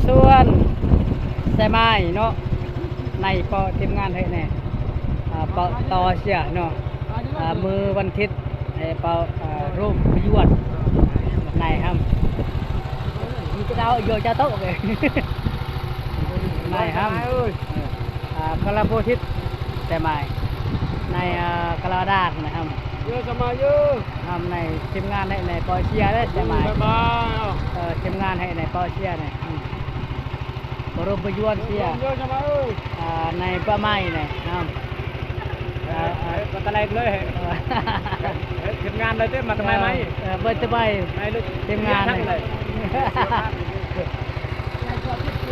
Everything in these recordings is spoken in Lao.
ສ່ວນສາຍໝາຍເນາະ ໃນເປາະທີມງານໃຫ້ແດ່ ອ່າ ເປາະຕໍ່ເຊຍເນາະ ອ່າ ມື້ວັນທິດ ໃຫ້ເປົາ ອ່າ ໂຮມປະຍວນ ນາຍຮຳ ມີແຕ່ດາວໂຍຈາໂຕະເລີຍ ນາຍຮຳ ເອີ ອ່າ ກະລາໂພທິດ ແຕ່ໝາຍ ນາຍ ອ່າ ກະລາດານນາຍຮຳ ໂຍສະມາໂຍ ຮຳ ນາຍທີມງານໃຫ້ ນາຍເປົາເຊຍເດ້ ແຕ່ໝາຍ ບາຍບາຍ ເອີ ທີມງານໃຫ້ ນາຍເປົາເຊຍນາຍ ອືມ ໂຮມປະຍວນເຊຍ ໂຍສະມາເອີຍ ອ່າ ນາຍປະໄມນາຍ ຮຳ ເອີ ເອີ ເອີ ກະຕະແລງເລີຍ ເອີ ເຮັດງານເລີຍເດ້ ມາແຕ່ໄມ ເອີ ເບິດແຕ່ໄມ ໃນລູກທີມງານເລີຍ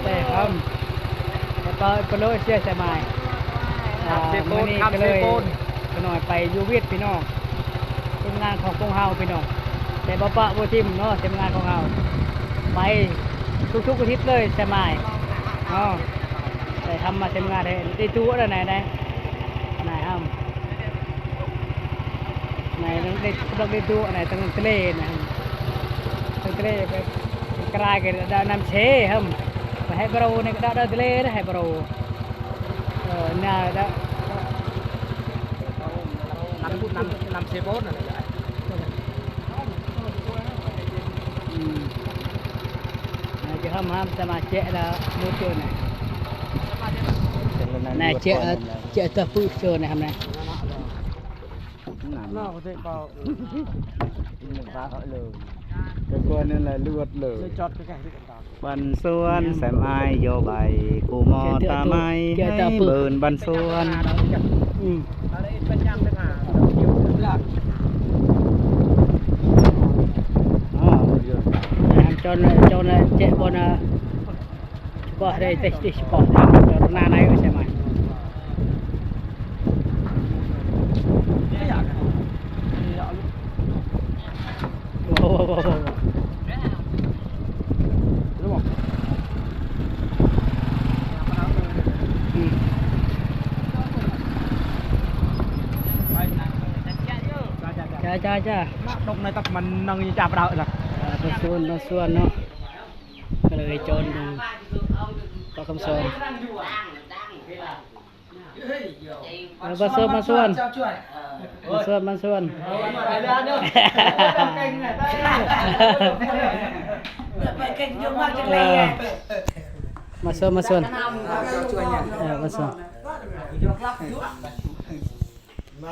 ແຕ່ເຮົາ ແລ້ວກໍໂປໂລເຊຍສະມາຍ ອ່າ ມື້ນີ້ກໍເລີຍ ຂະນ້ອຍໄປຢູ່ວຽດພີ່ນ້ອງ ທີມງານຂອງພວກເຮົາພີ່ນ້ອງ ແຕ່ບໍ່ປະບໍ່ຖິ້ມເນາະ ທີມງານຂອງເຮົາ ໄປທຸກໆອາທິດເລີຍສະມາຍເນາະ ໄດ້ທຳມາທີມງານໄດ້ ໄດ້ຕົວແລ້ວນາຍ ນາຍ ນາຍຮຳ ນາຍໄດ້ ໄດ້ຕົວ ນາຍ ຕັ້ງແຕ່ເລນາຍ ຕັ້ງແຕ່ເລໄປກາຍກໍໄດ້ນຳເຊ ຮຳ ໄປໄຮບາໂຣນີ້ກໍໄດ້ ໄດ້ເລໄດ້ໄຮບາໂຣ ເອີ ນາ ນຳ ນຳ ນຳເຊໂບນນັ້ນແຫຼະ ອືມ ນາຍຈະຫ້າມ ຫ້າມສະມາເຈະລະໝູ່ໂຈນນະ ນາຍເຈະ ເຈະຕະປືໂຈນນະ ຫ້າມນະ ນາຍ ແຕ່ກ່ອນນັ້ນແຫຼະລວດເລີຍ ບັນຊວນ ແຊມອາຍ ໂຍໄບ ກູມໍຕາໄມ ໃຫ້ເບີນບັນຊວນ ອືມ ອໍ ຈົນ ຈົນ ເຈະ ບ່ອນ ບໍ່ໄດ້ຕິດຕິດບໍ່ ໜ້າໃນໃຊ່ໄໝ ໂອ້ໂຫ ຈ້າ ຈ້າ ຈ້າ ນະ ຕົກໃນຕັບມັນນັ່ງຈັບເອົາລະ ເອີ ມາຊວນ ມາຊວນເນາະ ກໍເລີຍຈອນເບິ່ງ ເກາະຄຳຊອນ ເອີ ມາຊວນ ມາຊວນ ມາຊວນ ມາຊວນ ເອີ ມາຊວນ ມາຊວນ ເອີ ມາຊວນ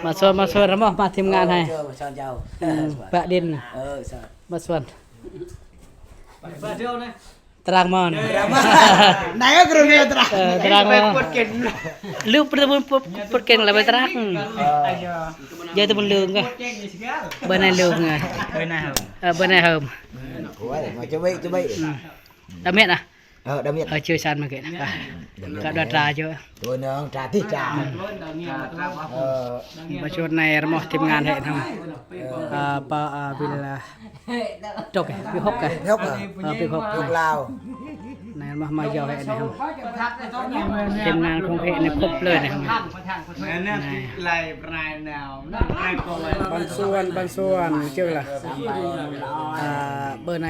ມາຊວນ ມາຊວນ ມາ ມາທີມງານໃຫ້ ເອີ ມາຊວນເຈົ້າ ເອີ ປະດິນ ເອີ ມາຊວນ ຕະລາງໝໍນ ຕະລາງໝໍນ ເອີ ຕະລາງໝໍນ ລືມປະເດັນ ປົດເກັ່ງລະໄປຕະລາງ ເອີ ເຢີແຕ່ມັນເລີງກະ ເບີນໃນເລີງອະ ເບີນໃນເຮີມ ເອີ ເບີນໃນເຮີມ ໂອ້ຍ ມາຈະໄວ້ ຈະໄວ້ ດາເມດນະ ເອີ ດາເມດ ເອີ ເຊີຍຊານມາເກີດ ກະດາຕາເຈີ ໂຕໜຶ່ງຕາຕິດຕາ ເອີ ມາຊວນໃນລະໝໍ ທີມງານໃຫ້ນຳ ເອີ ປາ ອາ ວິລາ ຈົກ ປີຫົກກະ ຫົກ ເອີ ປີຫົກ ຫົກລາວ ໃນມາ ມາເຍົາໃຫ້ນະ ທີມງານຂອງເພະນີ້ຄົບເລີຍນະ ບັນຊວນ ບັນຊວນ ເຈີລະ ອາ ເບີໃນ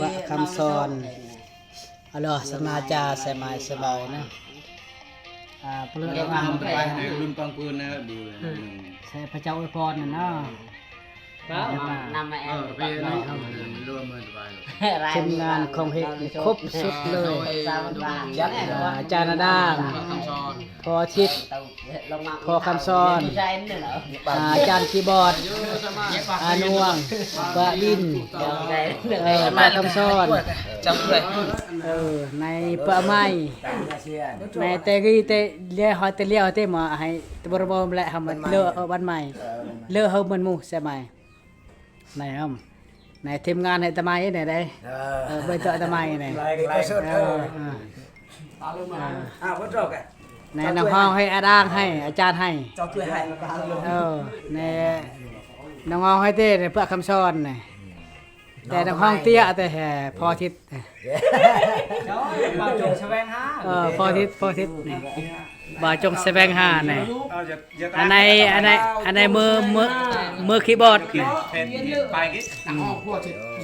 ປະຄຳສອນ ອາ ລາສະໜາຈາ ສະໝາຍ ສະບາຍນະ ອາ ເພິ່ນເອີ້ນວ່າ ລຸນກອງປືນນະ ໃສ່ພະເຈົ້າອວຍພອນນະ ນຳມາແອນ ທີມງານຂອງເພະນີ້ຄົບສຸດເລີຍ ອາ ອາຈານອາດາມ ພໍ່ທິດ ພໍ່ຄຳສອນ ອາຈານຄີບອດ ອານວງ ປະດິນ ເອີ ປ້າຄຳສອນ ເອີ ໃນປະໄມ ໃນແຕ່ກີແຕ່ລຽວ ແຕ່ລຽວແຕ່ມາໃຫ້ຕະບົລະບົແລະ ເຮົາມາເລີເອົາວັນໃໝ່ ເລີເຮົາເໝືອນໝູ່ໃຊ່ໄໝ ໃນເຮົາ ໃນທີມງານໃຫ້ຕະໄມແດ່ເດ້ ເອີ ເອີ ເບິ່ງເຈາະຕະໄມແດ່ ເອີ ເອີ ອ່າ ໃນນ້ອງຮ້ອງໃຫ້ອາດາງໃຫ້ ອາຈານໃຫ້ ເຈົ້າຊ່ວຍໃຫ້ ເອີ ໃນນ້ອງຮ້ອງໃຫ້ເດ້ ໃນເພື່ອຄຳສອນນີ້ ແຕ່ນ້ອງຮ້ອງເຕ້ຍ ແຕ່ພໍທິດ ເຈົ້າ ບ່າວຈົງສະແຫວງຫາ ເອີ ພໍທິດ ພໍທິດນີ້ ບ່າວຈົງສະແຫວງຫານີ້ ອັນໃນ ອັນໃນ ອັນໃນມື ມື ມືຄີບອດນີ້ ອືມ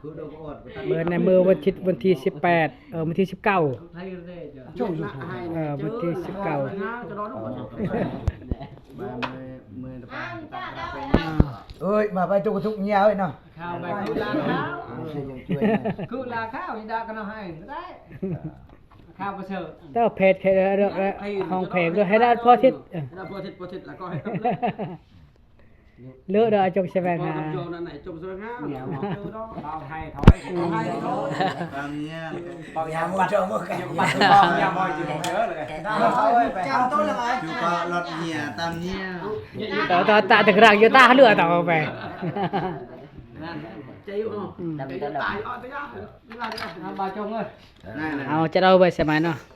ເບິ່ງໃນມື້ວັນທິດ ວັນທີສິບແປດ ເອີ ວັນທີສິບເກົ້າ ເອີ ວັນທີສິບເກົ້າ ເອີຍ ມາໄປຕຸກທຸກເຍເອີຍເນາະ ຂ້າວໃບ ຄືລາຂ້າວ ຄືລາຂ້າວ ອີດາກະເນາະ ໃຫ້ໄດ້ ຂ້າວປະເສີດ ເຈົ້າເພດ ຫ້ອງເພດ ໃຫ້ໄດ້ພໍທິດ ເອີ ພໍທິດ ພໍທິດ ແລ້ວກໍໃຫ້ກັບ ເລີດເດີ ຈົ່ງສະແຫວງຫາ ຈົງສະແຫວງຫາ ເອົາໃຫ້ເຂົາ ເອົາໃຫ້ເຂົາ ຕາມເນຍ ເອົາຢາມາເຈົ້າ ເອົາຢາມາຢູ່ເດີ ເອົາໄປ ເອົາໂຕລະໄປ ຢູ່ເກາະລົດເນຍ ຕາມເນຍ ຕາ ຕາ ຕາ ຕະກະລັງຢູ່ຕາເຫຼືອຕາເອົາໄປ ນັ້ນ ໃຈຢູ່ເນາະ ອືມ ຕາຍເອົາໄປ ເອົາ ເອົາ ຈະເອົາໄປສະໄໝເນາະ.